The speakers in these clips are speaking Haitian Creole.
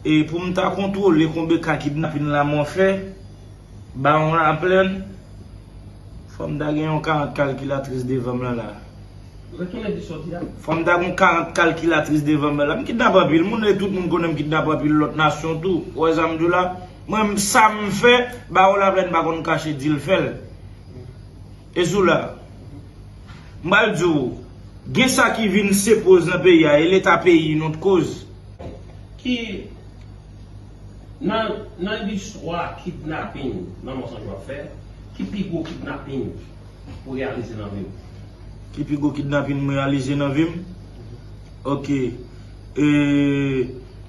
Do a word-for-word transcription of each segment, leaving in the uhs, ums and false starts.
E pou m ta kontwole konbe ka kidnapin Lamò fè, Bawon Laplèn, fò m ta gen yon karant kalkilatris devan m lan la. Retounen di sa w di a. Fò m ta gen yon karant kalkilatris devan m lan la. M kidnape anpil moun e tout moun konnen m kidnape anpil lòt nasyon tou. Ou wè sa m di w la? Mwen, m, sa m fè, Bawon Laplèn pa konn kache di l fè l. E sou la, m pral di w, gen sa ki vin se poz nan peyi a, e leta peyi nou t koz. Ki nan, nan listwa kidnapin Lanmò San Jou ap fè, ki pi gwo kidnapin ou reyalize nan vi w? Ki pi gwo kidnapin m reyalize nan vi m? Ok. E,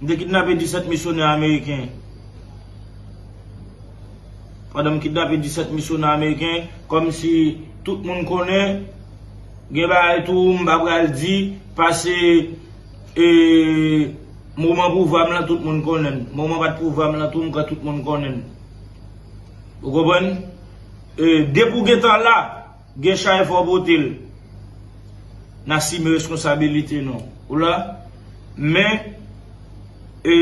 m te kidnape disèt misyonè ameriken. Pandan m kidnape disèt misyonè ameriken, kòmsi tout moun konnen, gen bagay tou m pa pral di, pase, e, moman pouvwa m lan tout moun konnen l. Moman pa t pouvwa m lan tou m kwè tout moun konnen l. Ou konprann? E, depi w gentan la, gen chay fò w pote l. N asime responsabilite nou. Ou la? Men, e,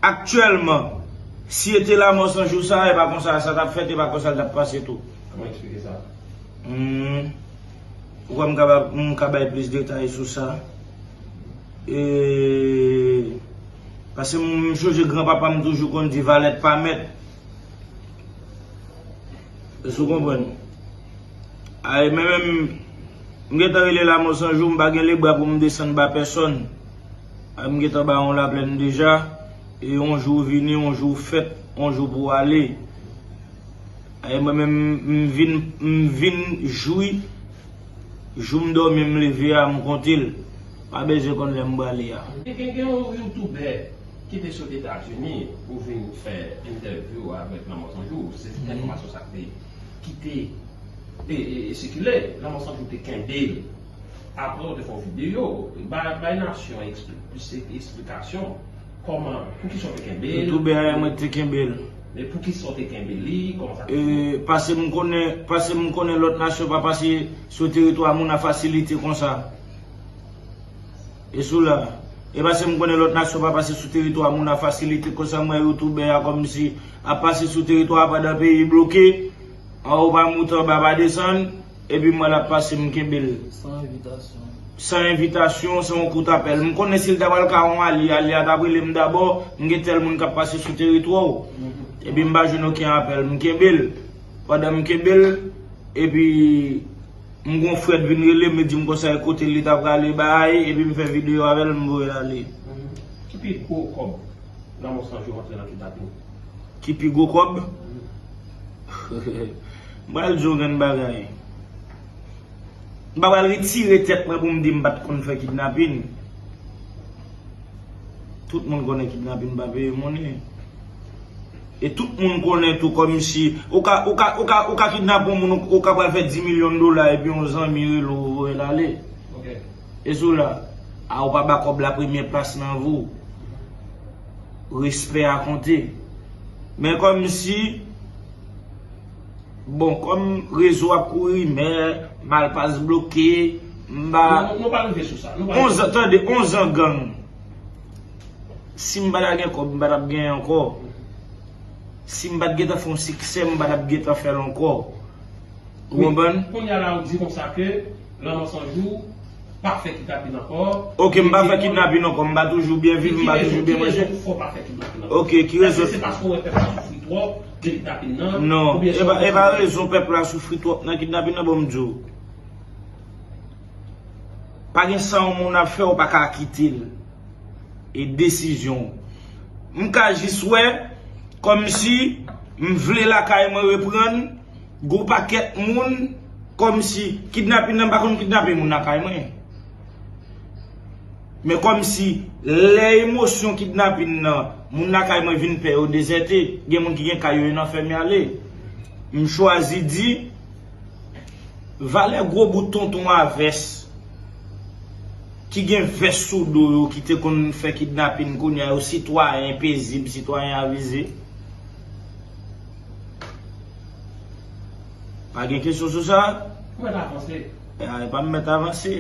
aktyèlman, si e te Lanmò San Jou sa, e pa konsa sa t ap fèt, e pa konsa l t ap pase tou. Kòman eksplike sa? Hmm. Ou kwè m ka ba, m ka bay plis detay sou sa? E, paske m, m chonje granpapa m toujou konn di valèt pa mèt. Èske w konprann? Ay, men menm, m gentan rele Lanmò San Jou, m pa gen lebra pou m desann ba pèsòn. Ay, m gentan ba yon laplèn deja. E yon jou vini, yon jou fèt, yon jou pou ale. Ay, mwen menm, m vin, m vin jwi. Jou m dòmi, m leve a, m konte l. Pa bezwen konn lè m prale a. Gen, gen, gen yon youtubè ki te sot Etazini pou vin fè entèvyou avèk Lanmò San Jou. Se enfòmasyon sa k te, ki te, e, e, e sikile. Lanmò San Jou te kenbe l. Apre, w te fè yon videyo, bay, bay nasyon ekspli-, plis eksplikasyon. Kòman, poukisa w te kenbe l? Youtubè a, mwen te kenbe l. Men poukisa w te kenbe li? Kòman sa te fèt? E, paske m konnen, paske m konnen lòt nasyon pa pase sou teritwa moun a fasilite konsa. E sou la. E paske m konnen lòt nasyon pa pase sou teritwa moun a fasilite konsa, m wè youtubè a kòmsi ap pase sou teritwa a pandan peyi bloke. Anwo pa moute, anba pa desann. Epi m wè l ap pase, m kenbe l. San envitasyon. San envitasyon, se yon kout apèl. M konnen si l ta pral ka yon alye, alye a t ap rele m dabò, m gen tèl moun k ap pase sou teritwa w. Mhm. Epi m pa jwenn okenn apèl, m kenbe l. Pandan m kenbe l, epi m gon frè t vin rele m, li di m konsa e kote li ta prale bay, epi m fè videyo avè l, m voye l ale. Mhm. Ki pi gwo kòb Lanmò San Jou rantre nan kidnapin? Ki pi gwo kòb? M pral di w yon grenn bagay. M pa pral retire tèt mwen pou m di m pa t konn fè kidnapin. Tout moun konnen kidnapin pa peye monnen. E tout moun konnen tou kòmsi ou ka, ou ka, ou ka, ou ka kidnape yon moun, ou, ou ka pral fè dis milyon dola epi yon zanmi rele w, ou voye l ale. Ok. E sou la, a ou pa ba kòb la premyè plas nan vi w. Respè a konte. Men kòmsi, bon, kòm rezo ap kouri, men Malpas bloke, m pa. Non, non, nou pa rive sou sa. Nou pa rive sou sa. Onz an, tande, onz an gang. Si m pa ta gen kòb, m pa t ap genyen ankò. Si m pa t gentan fè yon siksè, m pa t ap gentan fè l ankò. Ou konprann? Kounye a la, ou di konsa ke Lanmò San Jou pa fè kidnapin ankò. Ok, m pa fè kidnapin ankò, m pa toujou byen viv, m pa toujou byen manje. Ki rezon, ki rezon pou fè w pa fè kidnapin ankò? Ok, ki rezon? Èske se paske w wè pèp la soufri twòp nan kidnapin nan? Ki rezon? Non, e pa, e pa rezon pèp la soufri twòp nan kidnapin nan, bon, m di w. Pa gen sa yon moun ap fè, ou pa ka kite l. E desizyon w. M ka jis wè, kòmsi m vle lakay mwen reprann, gon pakèt moun, kòmsi kidnapin nan, m pa konn kidnape moun lakay mwen. Men kòmsi lè emosyon kidnapin nan, moun lakay mwen vin pè, yo dezète, gen moun ki gen kay yo, yo nan fèmen ale. M chwazi di, valè gwo bout tonton a vès ki gen vès sou do yo ki te konn fè kidnapin kounye a yo sitwayen pezib, sitwayen avize. Pa gen kesyon sou sa? Mwen ta panse. Ay, pa m mèt avanse.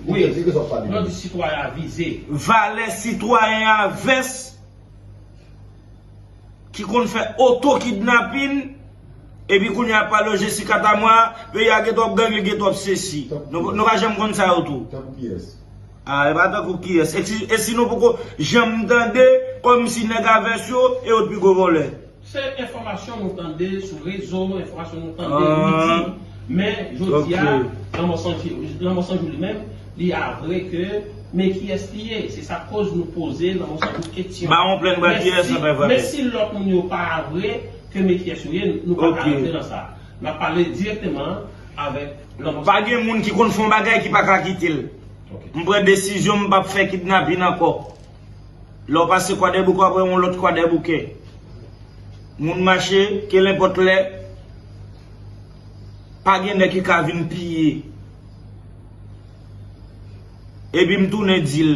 Wi, lè w di sitwayen avize. Valè sitwayen avès ki konn fè oto kidnapin, epi kounye a pa loje si katamwa, peyi a gen twòp gang, li gen twòp sesi. Nou nou pa janm konn sa yo tou. Tankou kiyès? Ah, e pa tankou kiyès. E si, e si nou poko janm tande, kòmsi nèg avès yo, e yo t pi gwo vòlè. Se enfòmasyon nou tande sou rezo, enfòmasyon nou tande nou di. Men, jodi a, Lanmò San Jou li menm, li avwe ke men kiyès li ye. Se sa k koz nou poze Lanmò San Jou keksyon. Bawon Plenn bwè kiyès anpè vòlè. Men si lòt moun yo pa avwe ke men kiyès yo ye, nou pa ka rantre nan sa. N ap pale dirèkteman avèk Lanmò San Jou. Pa gen moun ki konn fè yon bagay ki pa ka kite l. M pran desizyon m p ap fè kidnapin ankò. Lè w pase Kwadèboukè, w ap wè yon lòt Kwadèboukè. Moun mache, kelenpòt lè, pa gen nèg ki ka vin piye. Epi m tounen di l,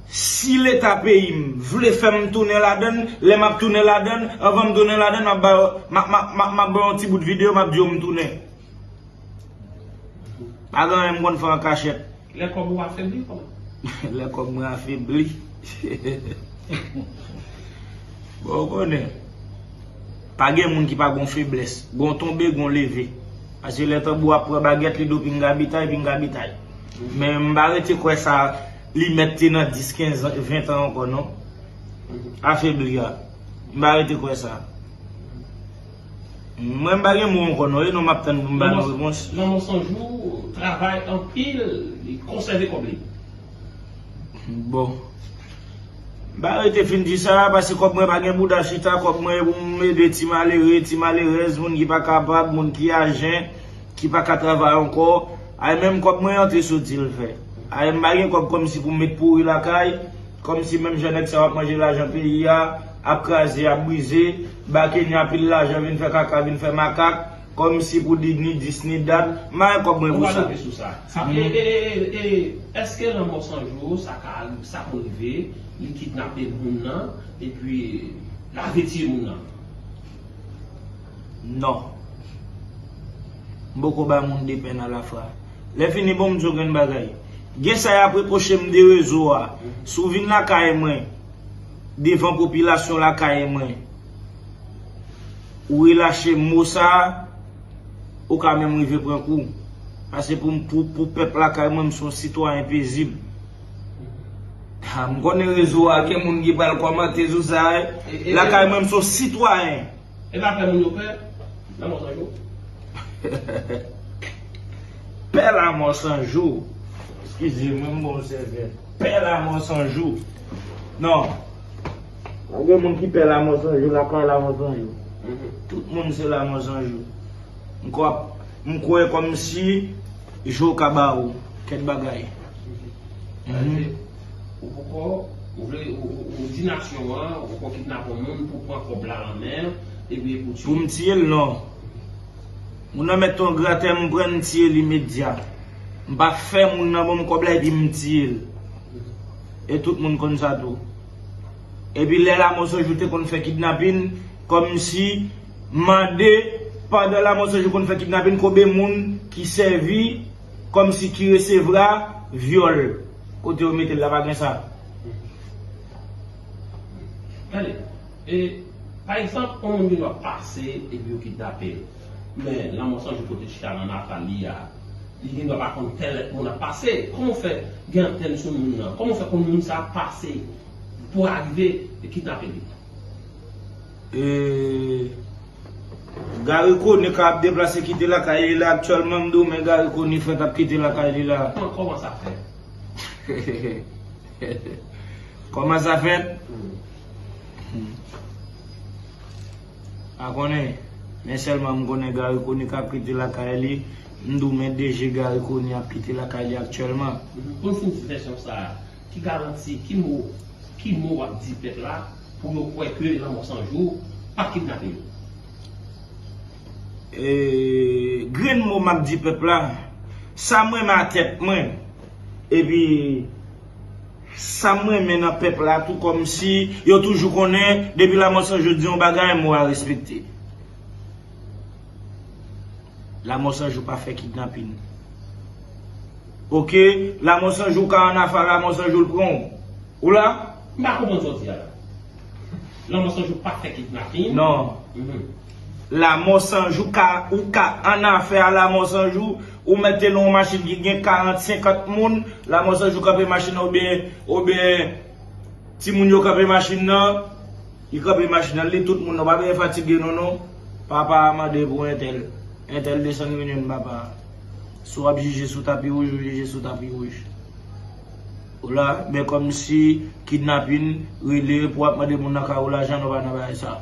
si Leta peyi m vle fè m tounen ladann, lè m ap tounen ladann, anvan m tounen ladann, m ap ba yo, m ap, m ap, m ap, m ap ba yo yon ti bout videyo, m ap di yo m tounen. Pa gen anyen m konn fè an kachèt. Lè kòb ou afebli, kòman? Lè kòb mwen afebli. Bon, ou konnen, pa gen moun ki pa gon feblès. Gon tonbe, gon leve. Paske lè tanbou ap pran bagèt, li do pinga bitay, pinga bitay. Men m pa rete kwè sa, li mèt te nan dis, kenz, ven tan ankò, non. Afebli a. M pa rete kwè sa. Mwen m pa gen mo ankò non, e non m ap tann pou m ba nou repons. Lanmò San Jou travay anpil, li konsève kòb li. Bon. M pa rete fin di sa, paske kòb mwen pa gen bouda chita, kòb mwen e pou m ede ti malere, ti malerèz, moun ki pa kapab, moun ki ajen, ki pa ka travay ankò. Ay menm kòb mwen antre soti l fè. Ay m pa gen kòb kòmsi pou m met pouri lakay, kòmsi menm jan nèg sa yo ap manje lajan peyi a, ap kraze, ap brize, ba Kenya pil lajan vin fè kaka, vin fè makak, kòmsi pou di ni dis ni dat, m pa gen kòb mwen pou sa. Ou pa kanpe sou sa. Sa, e, e, e, e, èske Lanmò San Jou, sa ka, sa konn rive, li kidnape moun nan, epi l al retire moun nan? Non. M poko bay moun de pèn alafwa. Lè fini, bon, m di w grenn bagay. Gen sa y ap repwoche m de rezo a. Si w vin lakay mwen, devan popilasyon lakay mwen, ou relache mo sa a, ou ka menm rive pran kou. Paske pou, pou, pou pèp lakay mwen, m se yon sitwayen pezib. Ha, m konnen rezo a, gen moun ki pral kòmante sou sa, wi. Lakay mwen, m se yon sitwayen. E pa fè moun yo pè, Lanmò San Jou. Pè Lanmò San Jou. Eskize mwen, m bon sèvè. Pè Lanmò San Jou. Non. Pa gen moun ki pè Lanmò San Jou, lakay Lanmò San Jou. Tout moun se Lanmò San Jou. M kwè, m kwè kòmsi jou ka ba ou kèk bagay. Ou poko, ou vle, ou, ou, ou di nasyon an, ou poko kidnape yon moun pou pran kòb la nan men l, epi pou tiye l. Pou m tiye l, non. Moun nan mèt yon gratè, m pran, m tiye l imedya. M pa fè moun nan ban m kòb la epi m tiye l. E tout moun konn sa tou. Epi lè Lanmò San Jou te konn fè kidnapin, kòmsi mande, pandan Lanmò San Jou konn fè kidnapin, konbyen moun ki sèvi, kòmsi ki resevwa vyòl. Kote yo mete l la, pa gen sa. Gade, e, pa egzanp, yon moun gen dwa pase epi yo kidnape l. Men, Lanmò San Jou kote chita nan natal li a, li gen dwa pa konn tèl moun ap pase. Kòman w fè gen antèn sou moun nan? Kòman w fè konn moun sa ap pase pou arive kidnape li? E, Gary Conille ka ap deplase kite lakay li la aktyèlman, m di w, men Gary Conille fèk ap kite lakay li la. Kòman, kòman sa fèt? Kòman sa fèt? Pa konnen, men sèlman m konnen Gary Conille ka ap kite lakay li, m di w, men D G Gary Conille ap kite lakay li aktyèlman. Pou n fin di vèsyon sa a, ki garanti, ki mo, ki mo w ap di pèp la pou yo kwè ke Lanmò San Jou pa kidnape yo? E, grenn mo m ap di pèp la, sa m renmen a tèt mwen, epi sa m renmen nan pèp la tou, kòmsi yo toujou konnen, depi Lanmò San Jou di yon bagay, mo a respekte. Lanmò San Jou pa fè kidnapin. Ok, Lanmò San Jou ka an afè a Lanmò San Jou l pran w. Ou la? M pa konprann sa w di a la. Lanmò San Jou pa fè kidnapin. Non. Mhm. Lanmò San Jou ka, ou ka an afè a Lanmò San Jou, ou mete nan yon machin ki gen karant, senkant moun, Lanmò San Jou kanpe machin nan oubyen, oubyen timoun yo kanpe machin nan, li kanpe machin nan, li tout moun nan, pa bezwen fatige nou non. Papa a mande pou entèl. Entèl desann Reunion papa. Si w ap jije sou tapi wouj, ou jije sou tapi wouj. Ou la, men kòmsi kidnapin, rele pou w ap mande moun nan kay ou lajan, nou pa nan bagay sa.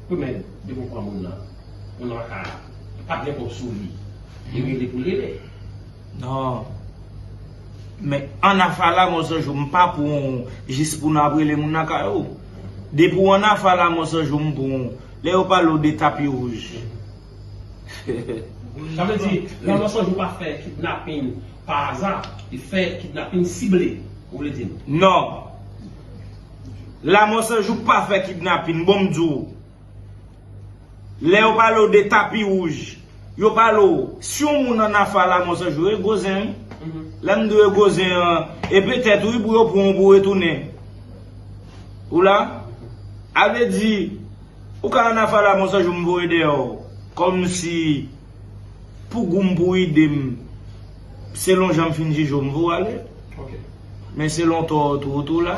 Wi, men depi w pran moun nan, moun nan pa ka, pa gen kòb sou li. Li rele pou l rele. Non. Men an afè a Lanmò San Jou, m pa pran w jis pou n ap rele moun nan kay ou. Depi w an afè a Lanmò San Jou, m pran w. Lè yo pale w de tapi wouj. Sa vle di, Lanmò San Jou pa fè kidnapin pa aza, li fè kidnapin sible, ou vle di m? Non. Lanmò San Jou pa fè kidnapin, bon m di w. Lè yo pale w de tapi wouj, yo pale w, si yon moun an afè a Lanmò San Jou, e gwo zen wi. Lè m di w e gwo zen an, e petèt wi pou yo pran w pou w retounen. Ou la? A vle di, ou ka an afè a Lanmò San Jou m voye dèyè w. Kòmsi pou gou m pou ide m, selon jan m fin jije w, m voye w ale. Ok. Men selon tò w tou, ou tou la.